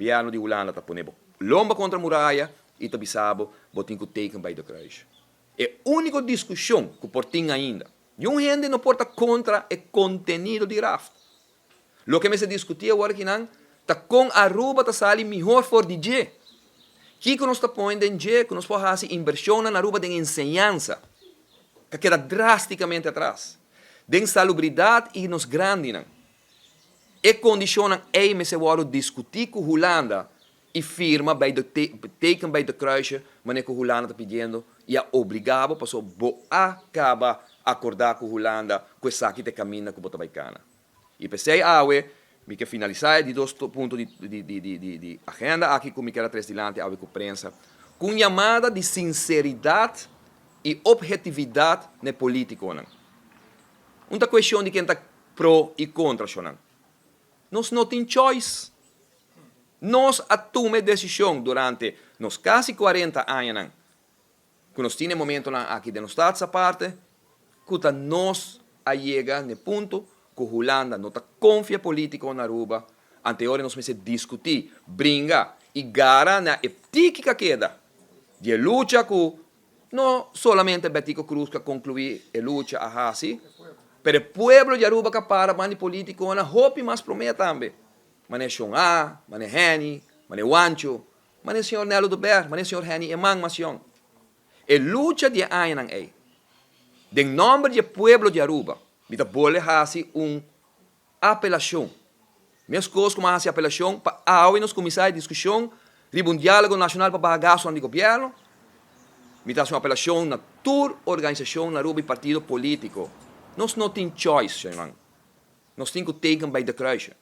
Gobierno di Hulanda ta pone bo lomba contra muraya y ta bisa bo, bo tin cu teken bij de kruisje. E unico discusion cu por tin ainda, niun hende no por ta contra e contenido di RAft. Loke mester discuti awor akinan ta con Aruba ta sali mihor for di dje. Kico nos ta pone den dje cu nos por haci inversionnan na Aruba den enseñansa, ta keda drasticamente atras, den salubridad y nos grandinan. E condicionnan ey mester wordo discuti cu Hulanda y firma bij de teken bij de kruisje manera cu Hulanda ta pidiendo y a obliga bo pasobra bo a caba acorda cu Hulanda cu esaki ta e caminda cu bo ta bay cana. Y p'esey awe mi ke finalisa e di dos punto di agenda aki cu mi kier a tres dilanti awe cu prensa cu un yamada di sinceridad y obhetividad na e politiconan. Un ta cuestion di ken ta pro y contra shonan. Nos no tin choice. Nos a tuma e decision durante nos casi 40 añanan cu nos tin e momentonan aki den nos Staats Aparte, cu ta nos a yega n'e punto cu Hulanda no ta confia politico na Aruba, anteora nos mester discuti, bringa y gara na e tiki ca keda di e lucha cu no solamente Betico Croes ca conclui e lucha a haci, pero e pueblo di Aruba ca para banda di politiconan hopi mas prome tambe, manera Shon A, manera Henny, manera Wancho, Manera señor Nelo de Ber, manera señor Henny Eman Macion. E lucha di e añanan ei, den nomber di e pueblo di Aruba, mi ta bolbe haci un apelacion. Mescos cu mi a haci apelacion pa awe nos cuminsa e discusion riba un dialogo nacional pa baha gastonan di gobierno, mi ta haci un apelacion na tur organisacion na Aruba y partido politico. Nos no tin choice, señornan. Nos tin cu teken bij de kruisje.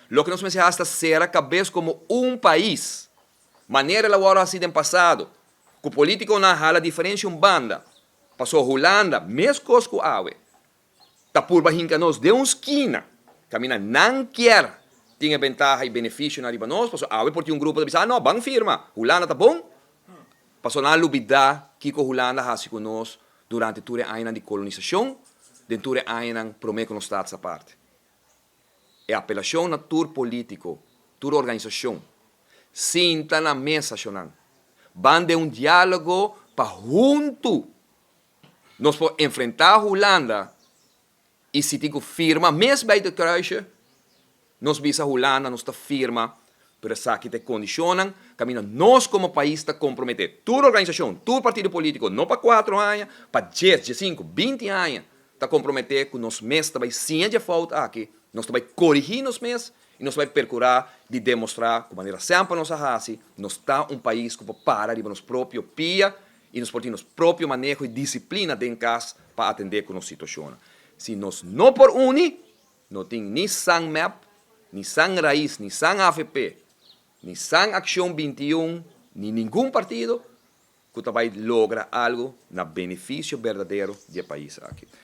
Loke nos mester hasi ta sera kabes komo un pais, manera el a wòrdu hasi den pasado, ku polítikonan hala diferensia un banda, pasobra Hulanda, meskos ku awe, ta purba hinka nos den un skina kaminda nan kier tin e bentaha i benefisionan riba nos, pasobra awe por tin un grupo ta bisa, ah no, ban firma, Hulanda ta bon, pasobra nan a lubidá kiko Hulanda a hasi ku nos durante tur e añanan di kolonisashon, den tur e añanan promé ku nos Staats Aparte. E apelashon na tur polítiko, tur organisashon, sinta na mesa shonnan, ban den un diálogo pa huntu nos por enfrentá Hulanda i si tin ku firma mes bij de kruisje, nos bisa Hulanda nos ta firma, pero esaki ta e kondishonnan kaminda nos komo pais ta komprometé. Tur organisashon, tur partido polítiko, no pa 4 aña, pa 10, 15, 20 aña ta komprometé ku nos mes ta bai siña dje fout aki, nos ta bai korigí nos mes i nos ta bai perkurá di demostrá ku manera semper nos a hasi, nos ta un pais ku por para riba nos propio pia i nos por tin nos propio maneho i disiplina den kas pa atendé ku nos situashonnan. Si nos no por uni, no tin ni san MEP, ni san Raiz, ni san AVP, ni san Accion 21, ni ningun partido ku ta bai logra algu na benefisio berdadero di e pais aki.